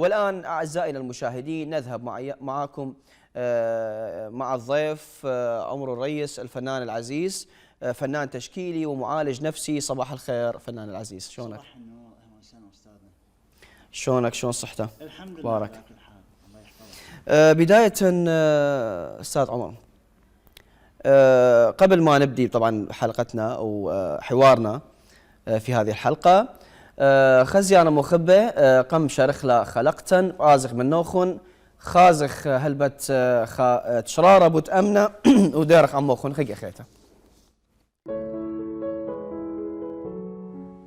والآن أعزائنا المشاهدين نذهب معكم مع الضيف عمر الريس، الفنان العزيز، فنان تشكيلي ومعالج نفسي. صباح الخير فنان العزيز، شلونك؟ صباح النور، اهلا وسهلا استاذنا. شلونك؟ شلون صحته؟ الحمد لله بارك. على كل حال، الله يحفظك. بداية أستاذ عمر، قبل ما نبدي طبعا حلقتنا أو حوارنا في هذه الحلقة، خزيانة مخبة قم شرخلة خلقتن رازق من نوخن خازخ هلبت تشرارة بوت أمنة وديرخ عموخن خيق خيته.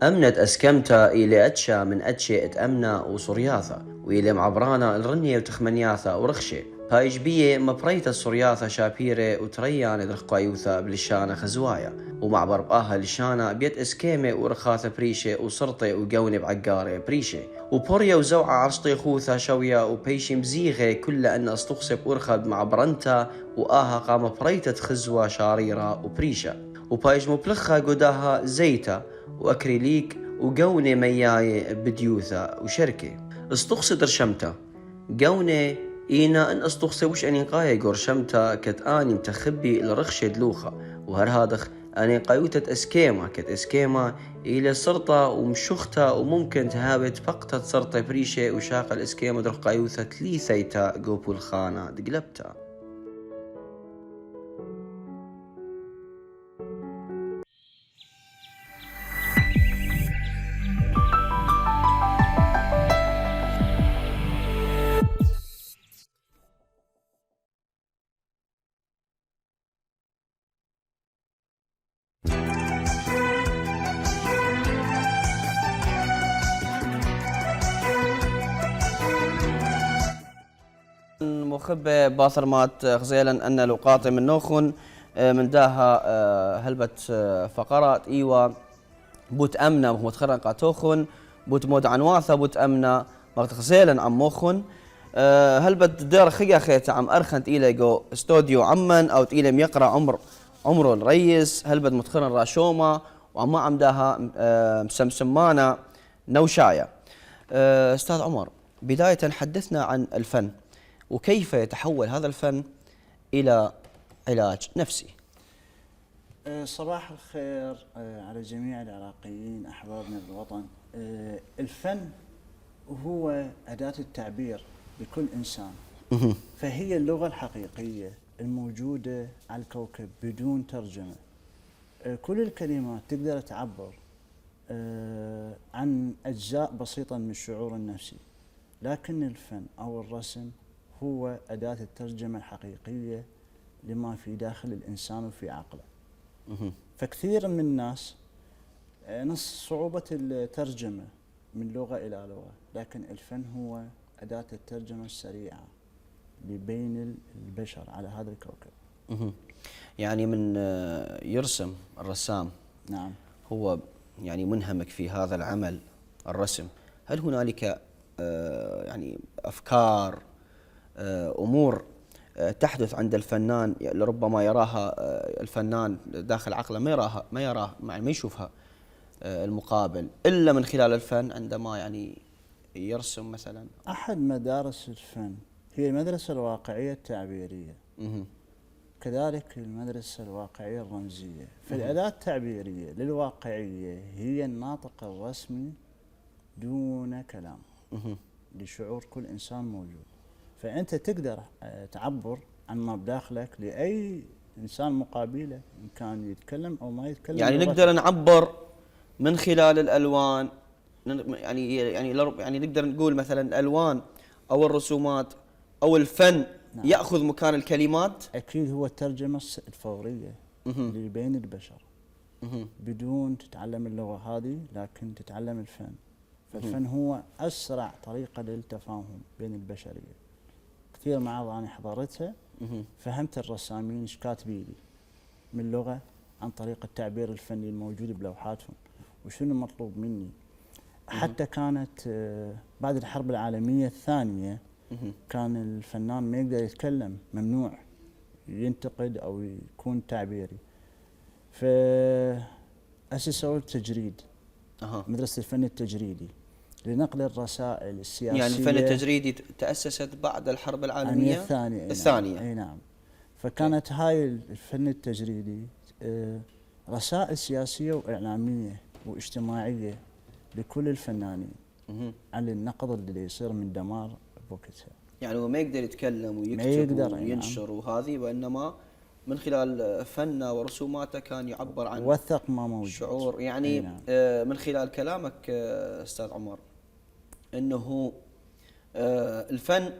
أمنت أسكمتا إلى أتشا من أتشي أتأمنا وصرياثا وإلى معبرانا الرنية وتخمنياثا ورخشي هايج بيه مبريتا الصرياثا شابيري وتريان درخ قايوثا بلشانة خزوايا ومعبر بآها لشانة بيت اسكيمي ورخاثة بريشي وصرطي وقوني بعقاري بريشي وبوريا وزوعة عرشطي خوثا شويا وبيشي مزيغي كل أن استقصب ورخد معبرنتا وآها قام بريتة خزوة شاريرة وبريشة وبايج مبلخها قداها زيتا وأكريليك وقوني مياي بديوثا وشركي استقصد رشمتا قوني إينا أن استقصي وش أني قاية قرشمتا كت آني متخبي الرخشة دلوخة وهرهادخ أني قايوتة اسكيما كت اسكيما إلى سرطة ومشختا وممكن تهابت فقطة سرطة بريشة وشاق الاسكيما درخ قايوثة تليثيتا قوبو الخانة دقلبتا. مخبة باثرمات غزيلا أن لقاطي من نوخن من داها هلبت فقرات إيوا بوت أمنا وهو تخرن قاتوخن بوت مود عنواثة بوت أمنا مغت غزيلا عم موخن هلبت دير خيا خيتا عم أرخنت إلى جو استوديو عمن أو تإلى يقرأ عمر الريس هلبت متخرن راشوما وعما عم داها مسمسمانا نوشايا. أستاذ عمر، بداية حدثنا عن الفن وكيف يتحول هذا الفن إلى علاج نفسي. صباح الخير على جميع العراقيين أحبابنا بالوطن. الفن هو أداة التعبير لكل إنسان، فهي اللغة الحقيقية الموجودة على الكوكب بدون ترجمة. كل الكلمات تقدر تعبر عن أجزاء بسيطة من الشعور النفسي، لكن الفن أو الرسم هو أداة الترجمة الحقيقية لما في داخل الإنسان وفي عقله. فكثير من الناس نص صعوبة الترجمة من لغة إلى لغة، لكن الفن هو أداة الترجمة السريعة بين البشر على هذا الكوكب. يعني من يرسم الرسام، نعم، هو يعني منهمك في هذا العمل الرسم، هل هنالك يعني أفكار أمور تحدث عند الفنان لربما يراها الفنان داخل عقله ما يشوفها المقابل إلا من خلال الفن عندما يعني يرسم مثلا؟ أحد مدارس الفن هي المدرسة الواقعية التعبيرية، كذلك المدرسة الواقعية الرمزية. فالأداة التعبيرية للواقعية هي الناطق الرسمي دون كلام لشعور كل إنسان موجود. فأنت تقدر تعبر عن ما بداخلك لأي إنسان مقابله، إن كان يتكلم أو ما يتكلم. يعني نقدر نعبر من خلال الألوان، يعني نقدر نقول مثلا الألوان أو الرسومات أو الفن. نعم. يأخذ مكان الكلمات. أكيد هو الترجمة الفورية اللي بين البشر بدون تتعلم اللغة هذه، لكن تتعلم الفن. فالفن هو أسرع طريقة للتفاهم بين البشرية. كثير معارض أنا حضرتها فهمت الرسامين ايش كاتبيلي من لغة عن طريق التعبير الفني الموجود بلوحاتهم وشنو مطلوب مني. حتى كانت بعد الحرب العالمية الثانية كان الفنان ما يقدر يتكلم، ممنوع ينتقد أو يكون تعبيري. فأسسوا التجريد، مدرسة الفن التجريدي، لنقل الرسائل السياسية. يعني الفن التجريدي تأسست بعد الحرب العالمية الثانية. أي نعم. فكانت هاي الفن التجريدي رسائل سياسية وإعلامية واجتماعية لكل الفنانين عن النقد اللي يصير من دمار بوقتها. يعني هو ما يقدر يتكلم ويكتب وينشر وهذه، وإنما من خلال فنه ورسوماته كان يعبر عن وثق ما موجود شعور. يعني نعم. من خلال كلامك أستاذ عمر أنه الفن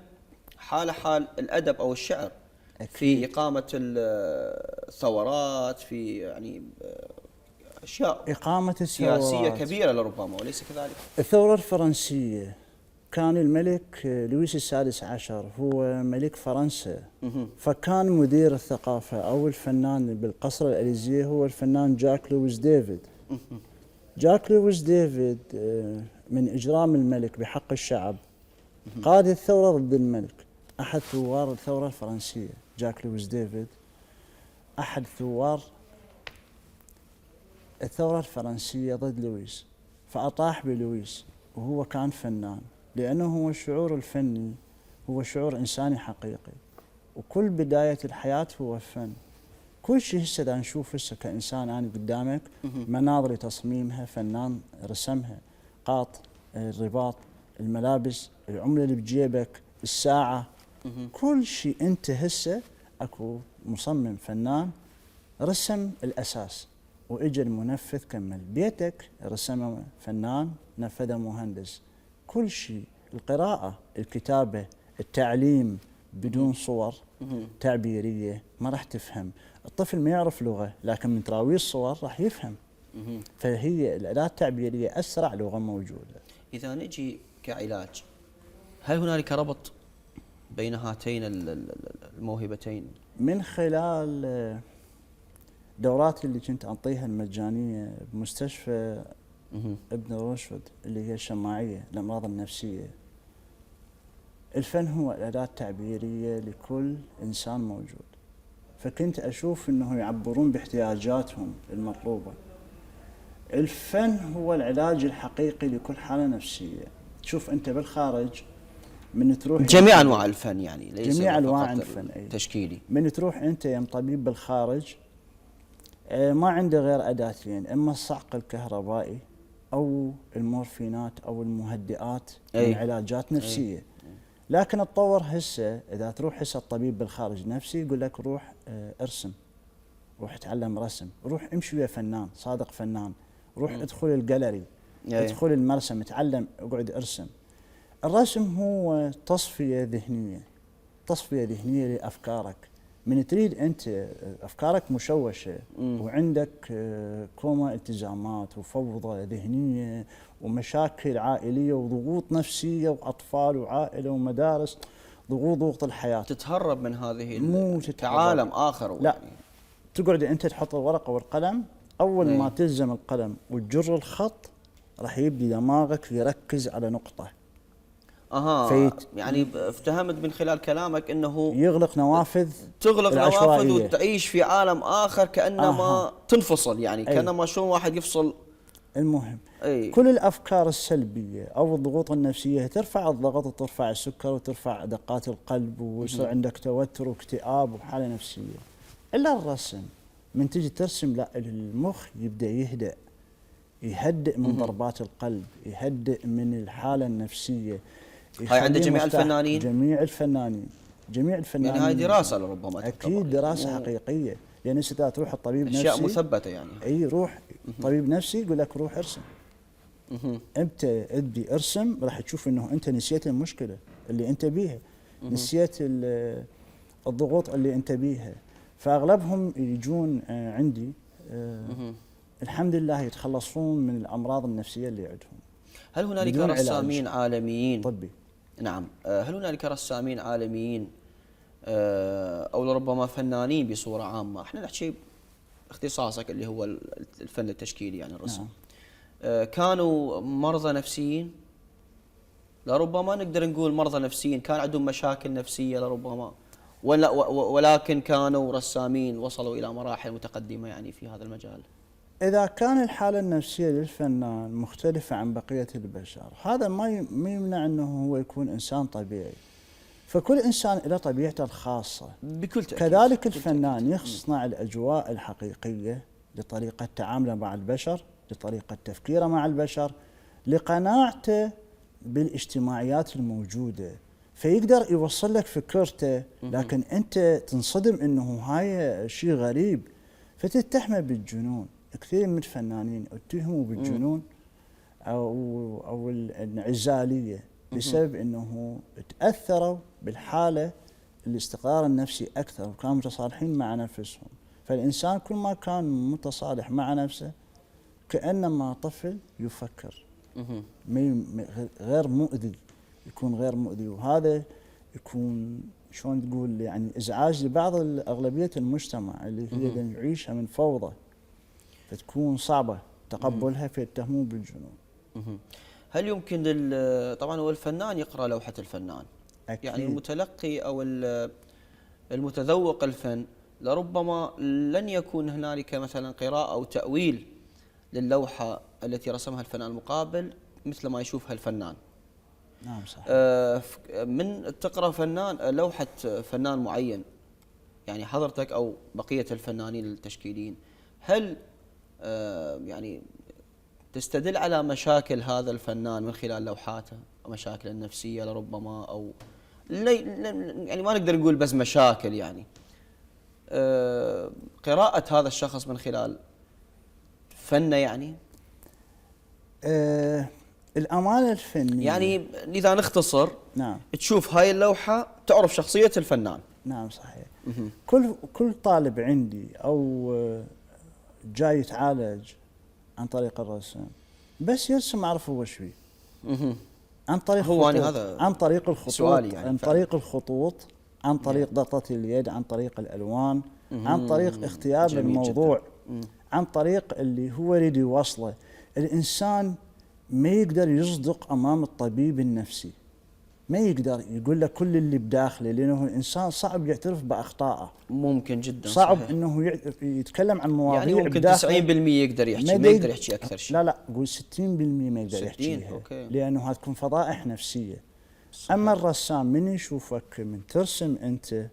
حال الأدب أو الشعر أكيد. في إقامة الثورات، في يعني أشياء إقامة سياسية كبيرة لربما، وليس كذلك؟ الثورة الفرنسية كان الملك لويس السادس عشر هو ملك فرنسا، فكان مدير الثقافة أو الفنان بالقصر الأليزيه هو الفنان جاك لويس ديفيد. جاك لويس ديفيد من إجرام الملك بحق الشعب قاد الثورة ضد الملك. أحد ثوار الثورة الفرنسية جاك لويس ديفيد أحد ثوار الثورة الفرنسية ضد لويس، فأطاح بلويس وهو كان فنان، لأنه هو الشعور الفني هو شعور إنساني حقيقي، وكل بداية الحياة هو فن. كل شيء هسه دا نشوف هسه كإنسان أنا قدامك مناظر تصميمها فنان رسمها، قاط، الرباط، الملابس، العملة اللي بجيبك، الساعة، كل شيء أنت هسه أكو مصمم فنان رسم الأساس وإجا المنفذ كمل. بيتك رسمه فنان نفذه مهندس. كل شيء، القراءة، الكتابة، التعليم بدون صور تعبيرية ما راح تفهم. الطفل ما يعرف لغة لكن من تراويه الصور راح يفهم. فهي الأداة التعبيرية أسرع لغة موجودة. إذا نجي كعلاج، هل هنالك ربط بين هاتين الموهبتين؟ من خلال دورات اللي كنت أعطيها المجانية بمستشفى ابن رشد اللي هي الشماعية للأمراض النفسية، الفن هو أداة تعبيرية لكل إنسان موجود، فكنت أشوف أنه يعبرون باحتياجاتهم المطلوبة. الفن هو العلاج الحقيقي لكل حالة نفسية. تشوف أنت بالخارج من تروح جميع أنواع الفن، يعني ليس جميع أنواع الفن تشكيلي. من تروح أنت يم طبيب بالخارج ما عنده غير أداتين، إما الصعق الكهربائي أو المورفينات أو المهدئات من علاجات نفسية. لكن اتطور هسه إذا تروح هسه الطبيب بالخارج نفسي يقول لك روح ارسم، روح اتعلم رسم، روح امشي ويا فنان صادق فنان، روح ادخل الجاليري، ادخل المرسم، اتعلم، اقعد ارسم. الرسم هو تصفية ذهنية، تصفية ذهنية لأفكارك. من تريد أنت أفكارك مشوشة وعندك كوما التزامات وفوضى ذهنية ومشاكل عائلية وضغوط نفسية وأطفال وعائلة ومدارس، ضغوط الحياة، تتهرب من هذه مو كعالم آخر. لا، تقعد أنت تحط الورقة والقلم، أول ما تلزم القلم وتجر الخط راح يبدي دماغك يركز على نقطة. يعني افتهمت من خلال كلامك انه يغلق نوافذ، تغلق نوافذ وتعيش في عالم اخر، كانما تنفصل، يعني كانما شلون واحد يفصل. المهم كل الافكار السلبيه او الضغوط النفسيه ترفع الضغط وترفع السكر وترفع دقات القلب ويصير عندك توتر واكتئاب وحاله نفسيه. الا الرسم من تجي ترسم لا، المخ يبدا يهدأ، يهدئ من ضربات القلب، يهدئ من الحاله النفسيه. هاي عند جميع الفنانين؟ جميع الفنانين يعني هاي دراسة لربما أكيد دراسة حقيقية، لأن أنت تروح الطبيب نفسي أشياء مثبتة يعني. أي روح طبيب نفسي يقول لك روح ارسم. أنت ادي ارسم راح تشوف إنه أنت نسيت المشكلة اللي أنت بيها، نسيت الضغوط اللي أنت بيها. فأغلبهم يجون عندي الحمد لله يتخلصون من الأمراض النفسية اللي عندهم. هل هنالك رسامين عالميين طبي؟ نعم. هل هنالك رسامين عالميين أو لربما فنانين بصورة عامة، احنا نحكي اختصاصك اللي هو الفن التشكيلي يعني الرسم، كانوا مرضى نفسيين؟ لربما نقدر نقول مرضى نفسيين كان عندهم مشاكل نفسية لربما، ولكن كانوا رسامين وصلوا إلى مراحل متقدمة يعني في هذا المجال. إذا كان الحالة النفسية للفنان مختلفة عن بقية البشر، هذا ما يمنع أنه هو يكون إنسان طبيعي. فكل إنسان له طبيعته الخاصة. بكل تأكيد. كذلك الفنان يصنع الأجواء الحقيقية لطريقة تعامله مع البشر، لطريقة تفكيره مع البشر، لقناعته بالاجتماعيات الموجودة، فيقدر يوصل لك فكرته. لكن أنت تنصدم أنه هاي شيء غريب فتتهمه بالجنون. كثير من الفنانين اتهموا بالجنون أو الانعزالية بسبب أنه تأثروا بالحالة الاستقرار النفسي أكثر وكانوا متصالحين مع نفسهم. فالإنسان كل ما كان متصالح مع نفسه كأنما طفل يفكر، غير مؤذي، يكون غير مؤذي. وهذا يكون شلون تقول يعني إزعاج لبعض أغلبية المجتمع اللي هي نعيشها من فوضى، فتكون صعبة تقبلها فيتهمون بالجنون. هل يمكن طبعا هو الفنان يقرأ لوحة الفنان، أكيد. يعني المتلقي أو المتذوق الفن لربما لن يكون هنالك مثلا قراءة أو تأويل للوحة التي رسمها الفنان المقابل مثل ما يشوفها الفنان. نعم صحيح. من تقرأ فنان لوحة فنان معين، يعني حضرتك أو بقية الفنانين التشكيليين، هل يعني تستدل على مشاكل هذا الفنان من خلال لوحاته، مشاكل النفسية لربما، أو يعني ما نقدر نقول بس مشاكل، يعني قراءة هذا الشخص من خلال فنه يعني الأمانة الفنية، يعني إذا نختصر نعم تشوف هاي اللوحة تعرف شخصية الفنان. نعم صحيح. كل طالب عندي أو جاي يتعالج عن طريق الرسم بس يرسم أعرف هو شوي عن طريق هو يعني هذا عن طريق الخطوط، سؤالي يعني عن طريق الخطوط، عن طريق ضغطة اليد، عن طريق الألوان، عن طريق اختيار الموضوع، عن طريق اللي هو يريد يوصله. الإنسان ما يقدر يصدق أمام الطبيب النفسي، ما يقدر يقول له كل اللي بداخله، لأنه الإنسان صعب يعترف بأخطائه. ممكن جدا صعب صحيح. إنه يتكلم عن مواضيع يعني ممكن 90% يقدر يحكي، ما يقدر يحكي أكثر شيء. لا قول 60% ما يقدر يحكيها، لأنه هتكون فضائح نفسية. صحيح. أما الرسام من يشوفك من ترسم أنت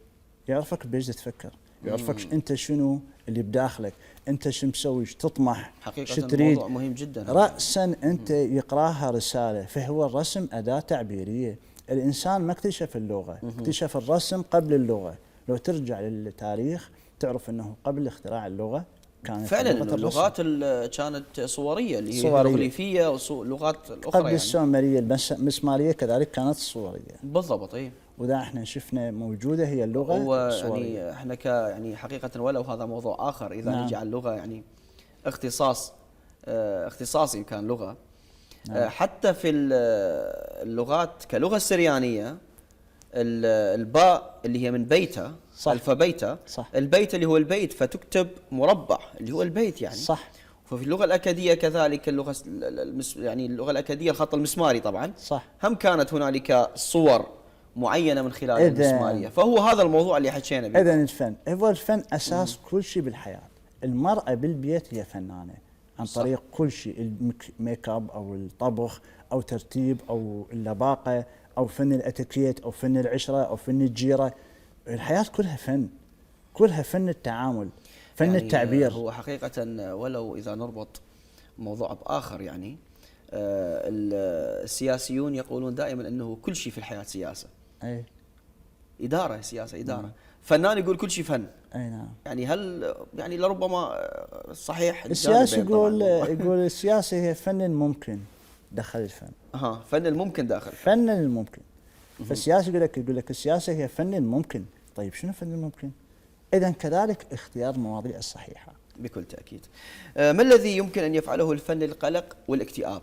يعرفك بإيش تفكر، يعرفك أنت شنو اللي بداخلك، أنت شو مسوي، شو تطمح، حقيقة الموضوع مهم جدا. رأسا أنت يقراها رسالة. فهو الرسم أداة تعبيرية. الإنسان ما اكتشف اللغة، اكتشف الرسم قبل اللغة. لو ترجع للتاريخ تعرف أنه قبل اختراع اللغة كانت فعلا اللغات كانت صورية، اللي هي الهيروغليفية واللغات الأخرى قبل يعني. السومرية المسمارية كذلك كانت صورية بالضبط. اي وإذا احنا شفنا موجودة هي اللغة الصورية. يعني احنا يعني حقيقة ولو هذا موضوع آخر، إذا نعم. نجي على اللغة يعني اختصاصي كان لغة. نعم. حتى في اللغات كلغة السريانية الباء اللي هي من بيتا، ألف بيتا، صح. البيت اللي هو البيت فتكتب مربع اللي هو البيت يعني. صح. ففي اللغة الأكادية كذلك يعني اللغة الأكادية الخط المسماري طبعا. صح. هم كانت هنالك صور معينة من خلال المسمارية. فهو هذا الموضوع اللي حكينا به. إذن الفن أساس كل شيء بالحياة. المرأة بالبيت هي فنانة عن طريق كل شيء، الميك اب أو الطبخ أو ترتيب أو اللباقة أو فن الأتيكيت أو فن العشرة أو فن الجيرة. الحياة كلها فن، كلها فن التعامل، فن يعني التعبير. هو حقيقة ولو إذا نربط موضوع بآخر، يعني السياسيون يقولون دائما أنه كل شيء في الحياة سياسة. أي. إدارة، سياسة إدارة. فنان يقول كل شيء فن. أي نعم. يعني هل يعني لربما صحيح السياسي يقول السياسة هي فن الممكن دخل الفن. فن الممكن داخل. فن الممكن. فالسياسي يقول لك السياسة هي فن الممكن. طيب شنو فن الممكن؟ إذن كذلك اختيار المواضيع الصحيحة. بكل تأكيد. ما الذي يمكن أن يفعله الفن للقلق والاكتئاب؟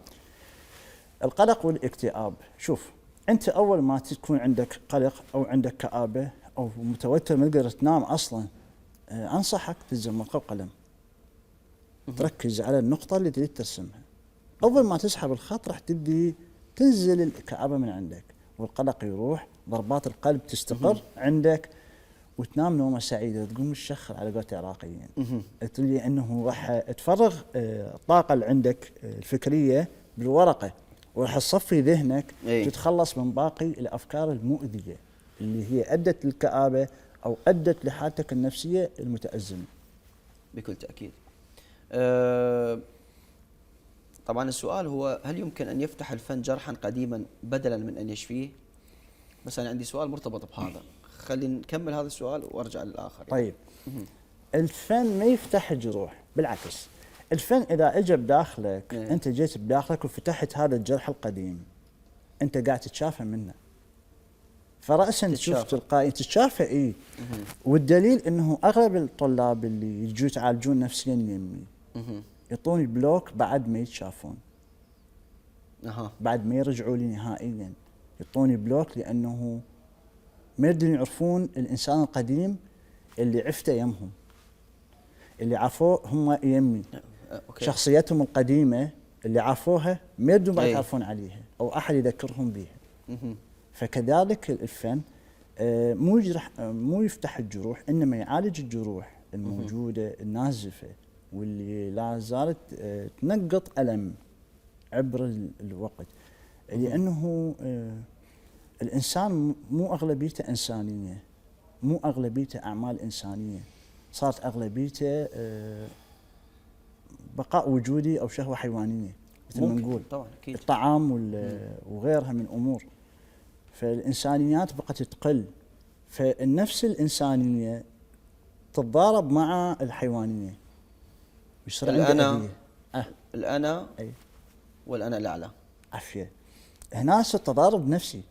القلق والاكتئاب، شوف أنت أول ما تكون عندك قلق أو عندك كآبة أو متوتر ما تقدر تنام أصلا، أنصحك تلزم ورقة وقلم، تركز على النقطة اللي تريد ترسمها. أول ما تسحب الخط راح تبدي تنزل الكآبة من عندك والقلق يروح، ضربات القلب تستقر عندك، وتنام نومه سعيده، تقوم تشخر على قولة العراقيين. تقول لي انه راح تفرغ الطاقه اللي عندك الفكريه بالورقه، وراح تصفي ذهنك، تتخلص من باقي الافكار المؤذيه اللي هي ادت للكآبه او ادت لحالتك النفسيه المتازمه. بكل تاكيد. طبعا السؤال هو هل يمكن ان يفتح الفن جرحا قديما بدلا من ان يشفيه؟ بس انا عندي سؤال مرتبط بهذا، خلينا نكمل هذا السؤال وارجع للاخر. طيب. الفن ما يفتح جروح، بالعكس الفن اذا اجى بداخلك انت جيت بداخلك وفتحت هذا الجرح القديم، انت قاعد تتشافى منه، فرأسا تشوف تلقائي تتشافى. اي والدليل انه اغلب الطلاب اللي يجوا يتعالجون نفسيا يمي يعطوني بلوك بعد ما يتشافون، بعد ما يرجعوا لي نهائيا يعطوني بلوك، لانه ما يريدون يعرفون الانسان القديم اللي عفته يمهم، اللي عافوه هم يمي. شخصيتهم القديمه اللي عافوها ما يريدون بعد يعرفون عليها او احد يذكرهم بها. فكذلك الفن مو يفتح الجروح، انما يعالج الجروح الموجوده النازفه واللي لا زالت تنقط الم عبر الوقت. لانه الانسان مو اغلبيته انسانيه، مو اغلبيته اعمال انسانيه، صارت اغلبيته بقاء وجودي او شهوه حيوانيه مثل ما نقول، طبعا اكيد الطعام وغيرها من امور. فالانسانيات بقت تقل، فالنفس الانسانيه تتضارب مع الحيوانيه، يصير الأنا الأنا والأنا الأعلى. عافية. هنا تضارب نفسي.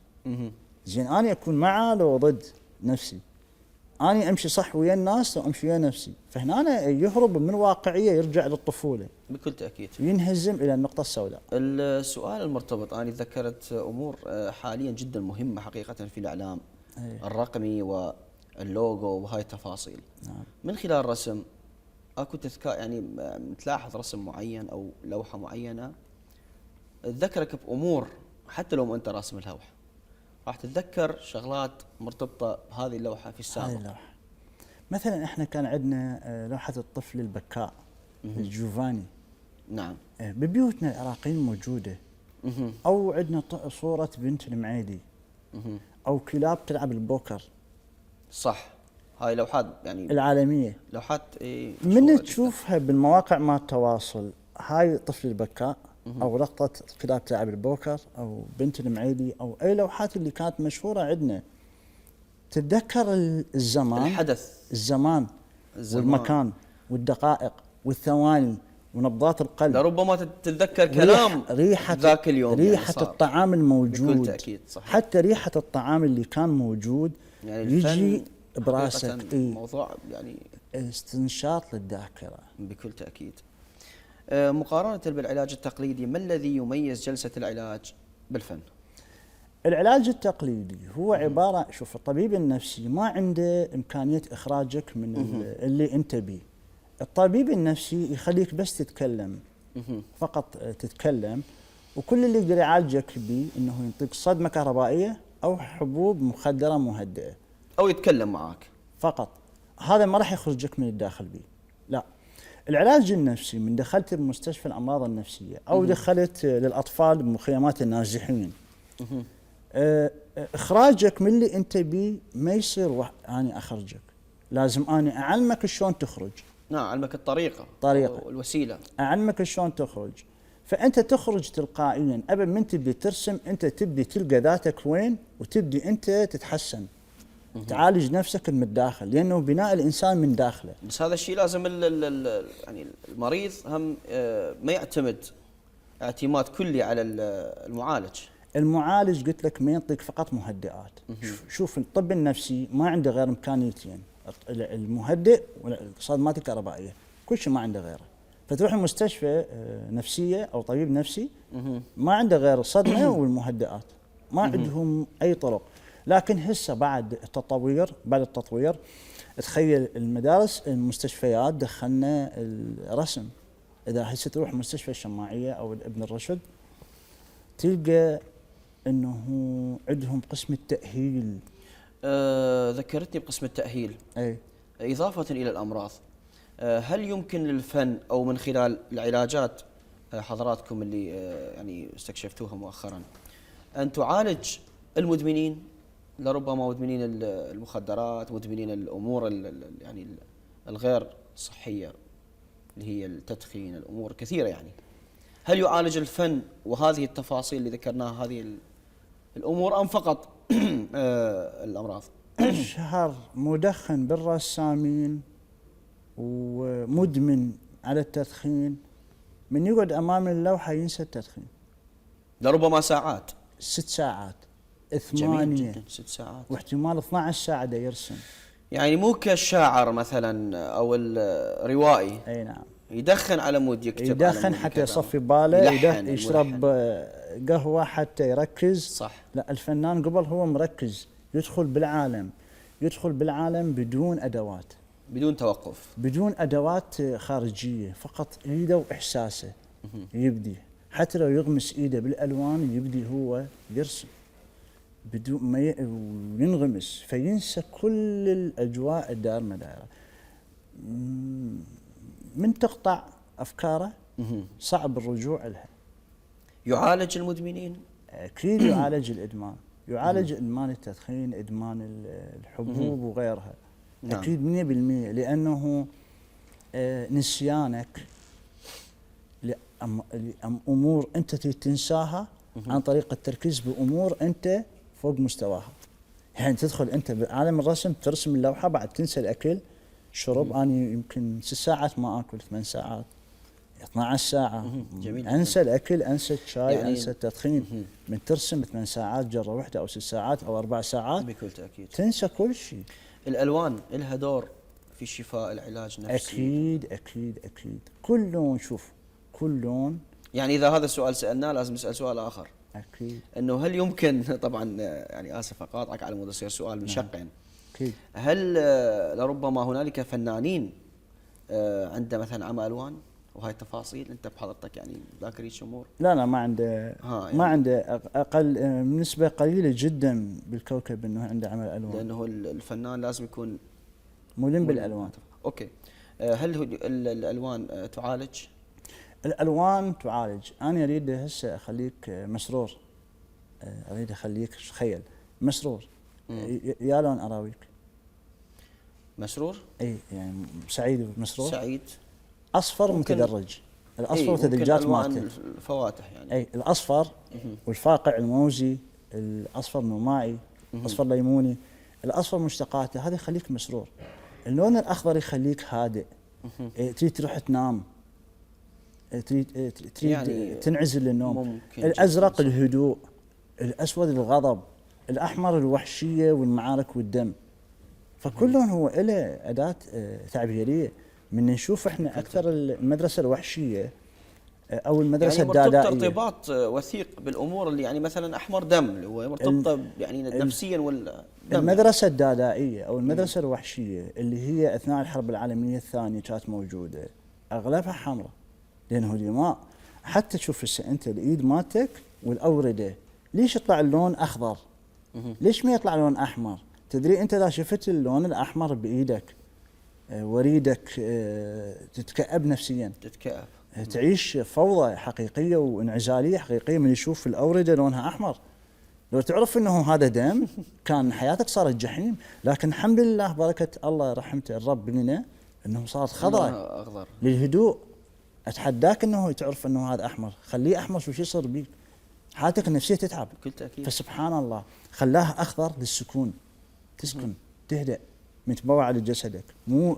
زين أنا أكون مع لو ضد نفسي، أنا أمشي صح ويا الناس لو أمشي ويا نفسي، فهنا أنا يهرب من واقعية، يرجع للطفولة بكل تأكيد، ينهزم إلى النقطة السوداء. السؤال المرتبط، أنا ذكرت أمور حاليا جدا مهمة حقيقة في الإعلام الرقمي واللوجو وهاي التفاصيل. نعم. من خلال الرسم اكو يعني تلاحظ رسم معين او لوحه معينه تذكرك بامور، حتى لو ما انت راسم الهوحه راح تتذكر شغلات مرتبطه بهذه اللوحه في السابق. هاي اللوحه مثلا احنا كان عندنا لوحه الطفل البكاء الجوفاني. نعم. ببيوتنا العراقيين موجوده. او عندنا صوره بنت المعيدي. او كلاب تلعب البوكر. صح، هاي لوحات يعني العالميه، لوحات من تشوفها بالمواقع مع التواصل، هاي طفل البكاء او لقطه كلاب تلعب البوكر او بنت المعيدي او اي لوحات اللي كانت مشهوره عندنا، تتذكر الزمان، الحدث، الزمان والمكان والدقائق والثواني ونبضات القلب، لربما تتذكر كلام ريحة ذاك اليوم، ريحة يعني الطعام الموجود بكل تأكيد. صحيح. حتى ريحة الطعام اللي كان موجود يعني يجي براسك. موضوع يعني استنشاط للذاكرة بكل تأكيد. مقارنة بالعلاج التقليدي، ما الذي يميز جلسة العلاج بالفن؟ العلاج التقليدي هو عبارة، شوف الطبيب النفسي ما عنده إمكانية إخراجك من اللي أنت بيه. الطبيب النفسي يخليك بس تتكلم، فقط تتكلم، وكل اللي يقدر يعالجك بيه انه ينطيك صدمة كهربائية او حبوب مخدرة مهدئة او يتكلم معك فقط. هذا ما راح يخرجك من الداخل بيه. لا، العلاج النفسي من دخلت بمستشفى الامراض النفسية او دخلت للاطفال بمخيمات النازحين، اخراجك من اللي انت بيه ما يصير اني اخرجك، لازم اني اعلمك شلون تخرج. نعم، اعلمك الطريقة والوسيلة، اعلمك شلون تخرج. فانت تخرج تلقائيا، قبل من تبدي ترسم انت تبدي تلقى ذاتك وين، وتبدي انت تتحسن، تعالج نفسك من الداخل، لانه بناء الانسان من داخله. بس هذا الشيء لازم يعني المريض هم ما يعتمد اعتماد كلي على المعالج. المعالج قلت لك ما ينطيك فقط مهدئات. شوف الطب النفسي ما عنده غير امكانيتين، المهدئ والصدمات الكهربائيه، كل شيء ما عنده غيره. فتروح المستشفى نفسيه او طبيب نفسي ما عنده غير الصدمه والمهدئات، ما عندهم اي طرق. لكن هسه بعد التطوير تخيل المدارس المستشفيات دخلنا الرسم. اذا هسه تروح مستشفى الشماعيه او ابن الرشد تلقى انه عندهم قسم التاهيل. ذكرتني بقسم التأهيل. أي إضافة إلى الأمراض، هل يمكن للفن أو من خلال العلاجات حضراتكم اللي يعني استكشفتوها مؤخرا أن تعالج المدمنين، لربما مدمنين المخدرات، مدمنين الأمور يعني الغير صحية اللي هي التدخين، الأمور كثيرة يعني. هل يعالج الفن وهذه التفاصيل اللي ذكرناها هذه الأمور أم فقط الأمراض؟ أشهر مدخن بالرسامين ومدمن على التدخين من يقعد أمام اللوحة ينسى التدخين. لربما ساعات، 6 ساعات، جميل 8، جدا، 6 ساعات، واحتمال 12 ساعة دا يرسم. يعني مو كالشاعر مثلا أو الروائي. أي نعم. يدخن على مود يكتب، يدخن حتى يصفي باله، يشرب قهوة حتى يركز. صح. لا، الفنان قبل هو مركز، يدخل بالعالم بدون أدوات، بدون توقف، بدون أدوات خارجية، فقط إيده وإحساسه يبدي. حتى لو يغمس إيده بالألوان يبدي هو يرسم بدون ما ينغمس، فينسى كل الأجواء الدار مداره. من تقطع أفكاره صعب الرجوع لها. يعالج المدمنين؟ أكيد يعالج الإدمان، يعالج إدمان التدخين، إدمان الحبوب وغيرها. نعم. أكيد 100%، لأنه نسيانك لأمور أنت تنساها عن طريق التركيز بأمور أنت فوق مستواها. يعني تدخل أنت بعالم الرسم، ترسم اللوحة، بعد تنسى الأكل شرب. أنا يمكن 6 ساعات ما أكل، 8 ساعات، 12 ساعة. جميل. أنسى الأكل، أنسى الشاي، يعني أنسى التدخين. من ترسم 8 ساعات جرة واحدة أو 6 ساعات أو 4 ساعات بكل تأكيد تنسى كل شيء. الألوان لها دور في شفاء العلاج النفسي؟ أكيد أكيد أكيد. كل لون، شوف كل لون. يعني إذا هذا السؤال سألناه لازم نسأل سؤال آخر. أكيد. إنه هل يمكن، طبعا يعني آسف أقاطعك على مود يصير سؤال من شقين. أكيد. هل لربما هنالك فنانين عنده مثلا عمى ألوان وهاي التفاصيل أنت بحضرتك يعني ذاكر هيك أمور؟ لا ما عنده، يعني ما عنده، أقل نسبة قليلة جدا بالكوكب إنه عنده عمى ألوان. لأنه الفنان لازم يكون ملم بالألوان. أوكي. هل الألوان تعالج؟ الألوان تعالج. أنا أريد هسه أخليك مسرور، أريد أخليك تخيل مسرور. يا لون أراويك؟ مسرور؟ أي يعني سعيد ومسرور. سعيد. أصفر متدرج، الأصفر وتدريجات مالته، الفواتح يعني. أي الأصفر والفاقع الموزي، الأصفر نمائي، الأصفر ليموني، الأصفر مشتقاته، هذا يخليك مسرور. اللون الأخضر يخليك هادئ، تريد تروح تنام، تريد يعني تنعزل للنوم. الأزرق الهدوء، الأسود الغضب، الأحمر الوحشية والمعارك والدم. فكلهم هو له أداة تعبيرية. من نشوف احنا أكثر المدرسة الوحشية أو المدرسة يعني الدادائية، مرتبطة ارتباط وثيق بالأمور اللي يعني مثلا أحمر دم اللي هو مرتبطة يعني نفسيا المدرسة الدادائية أو المدرسة الوحشية اللي هي أثناء الحرب العالمية الثانية كانت موجودة، أغلبها حمراء لأنه دماء. حتى تشوف هسه أنت الإيد مالتك والأوردة، ليش يطلع اللون أخضر؟ ليش ما يطلع لون أحمر؟ تدري أنت إذا شفت اللون الأحمر بإيدك وريدك تتكأب نفسيا، تتكأب، تعيش فوضى حقيقية وانعزالية حقيقية من يشوف الأوردة لونها أحمر. لو تعرف أنه هذا دم كان حياتك صارت جحيم. لكن الحمد لله بركة الله رحمته الرب لنا أنه صارت خضراء أخضر للهدوء. أتحداك أنه تعرف أنه هذا أحمر، خليه أحمر، شو يصير بيك؟ حالتك النفسية تتعب بكل تأكيد. فسبحان الله خلاه أخضر للسكون، تسكن تهدأ، متبوع على جسدك، مو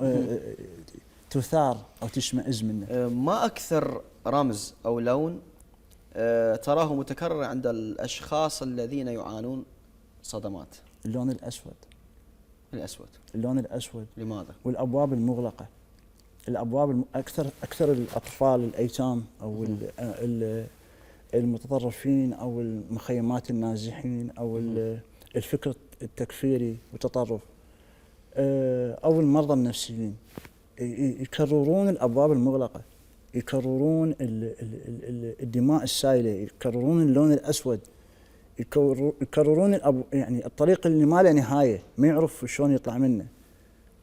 تثار أو تشمئز منه. ما أكثر رمز أو لون تراه متكرر عند الأشخاص الذين يعانون صدمات؟ اللون الأسود. الأسود. اللون الأسود. لماذا؟ والأبواب المغلقة. الأبواب أكثر الأطفال الأيتام أو المتطرفين أو المخيمات النازحين أو الفكر التكفيري والتطرف أو المرضى النفسيين يكررون الأبواب المغلقة، يكررون الدماء السائلة، يكررون اللون الأسود، يكررون يعني الطريق اللي ما له نهايه، ما يعرف شلون يطلع منه،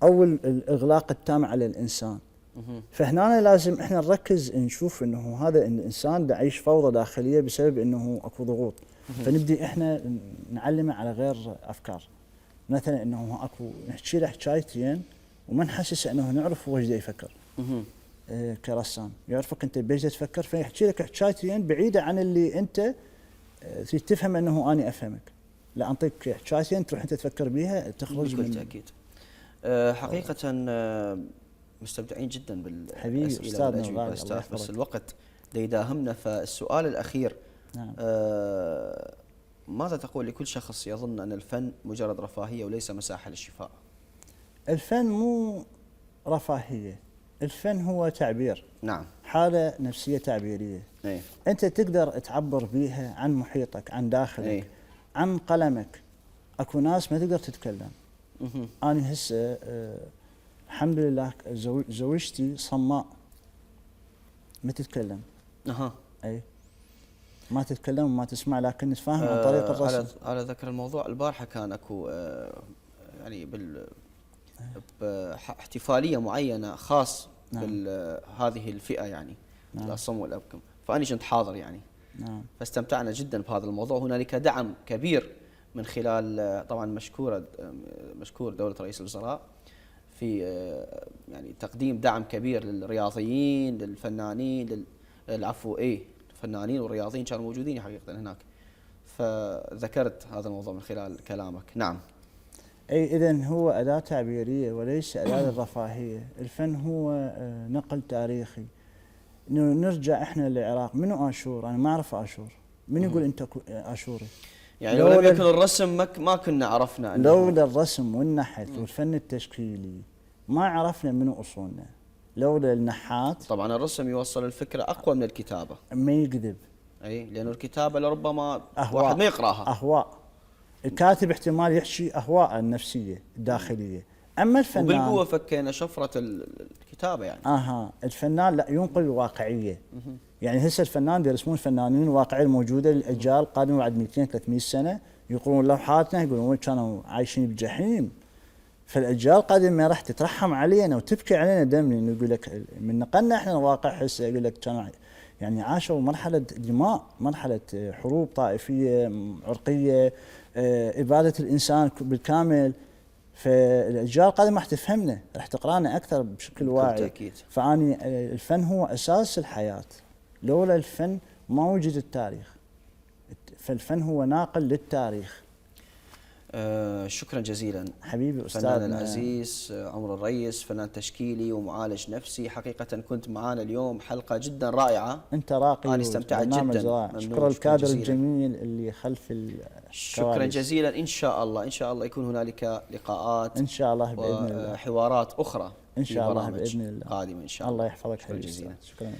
او الاغلاق التام على الانسان. فهنا لازم احنا نركز نشوف انه هذا الانسان دا يعيش فوضى داخليه بسبب انه اكو ضغوط. فنبدي احنا نعلمه على غير افكار، مثلا انه اكو نحكي له حكايتين وما نحسسه انه نعرف هو ايش يفكر. كرسام يعرفك انت بايش تفكر، فيحكي لك حكايتين بعيده عن اللي انت تريد تفهم انه اني افهمك. لا، انطيك حكايتين تروح انت تفكر بيها تخرج بكل تاكيد. حقيقه مستمتعين جدا بالاسئله والاجوبه استاذ، بس الوقت يداهمنا. فالسؤال الاخير، نعم. ماذا تقول لكل شخص يظن ان الفن مجرد رفاهيه وليس مساحه للشفاء؟ الفن مو رفاهيه، الفن هو تعبير. نعم. حاله نفسيه تعبيريه. انت تقدر تعبر بيها عن محيطك، عن داخلك، عن قلمك. اكو ناس ما تقدر تتكلم. انا هسه الحمد لله زوجتي صماء ما تتكلم. اي ما تتكلم وما تسمع، لكن نتفاهم عن طريق الرسم. على ذكر الموضوع، البارحه كان اكو يعني باحتفاليه معينه خاص بهذه الفئه، يعني الاصم والابكم، فاني كنت حاضر يعني. فاستمتعنا جدا بهذا الموضوع. هنالك دعم كبير من خلال طبعا مشكور دوله رئيس الوزراء في يعني تقديم دعم كبير للرياضيين، للفنانين، الفنانين والرياضيين كانوا موجودين حقيقه هناك. فذكرت هذا الموضوع من خلال كلامك. نعم. اي اذا هو اداه تعبيريه وليس اداه للرفاهيه. الفن هو نقل تاريخي. نرجع احنا للعراق، منو اشور؟ انا ما اعرف اشور. من يقول انت اشوري؟ يعني لو لم يكن الرسم ما كنا عرفنا. لولا الرسم والنحت والفن التشكيلي ما عرفنا منو اصولنا. لولا النحات. طبعا الرسم يوصل الفكره اقوى من الكتابه. ما يكذب. اي لانه الكتابه لربما واحد ما يقراها. اهواء. الكاتب احتمال يحكي اهواء النفسيه الداخليه، اما الفنان وبالقوه فكينا شفره الكتابه يعني. الفنان لا، ينقل الواقعيه. يعني هسه الفنان يرسمون الفنانين الواقعيه الموجوده للاجيال القادمه بعد 200 300 سنه، يقرون لوحاتنا يقولون كانوا عايشين بجحيم. فالاجيال القادمه راح تترحم علينا وتبكي علينا دم، لانه يقول لك من نقلنا احنا الواقع. هسه يقول لك كانوا يعني عاشوا مرحله دماء، مرحله حروب طائفيه عرقيه، اباده الانسان بالكامل. فالاجيال القادمه راح تفهمنا، راح تقرانا اكثر بشكل واعي. فاني الفن هو اساس الحياه. لولا الفن ما وجد التاريخ. فالفن هو ناقل للتاريخ. شكرا جزيلا حبيبي استاذنا الفنان العزيز عمر الريس، فنان تشكيلي ومعالج نفسي. حقيقه كنت معانا اليوم، حلقه جدا رائعه. انت راقي، انا استمتعت جدا. شكرا الكادر الجميل اللي خلف الكواليس. شكرا جزيلا. ان شاء الله يكون هنالك لقاءات ان شاء الله باذن الله، وحوارات اخرى ان شاء الله باذن الله قادمه ان شاء الله. الله يحفظك حبيبي. جزيلا. شكرا.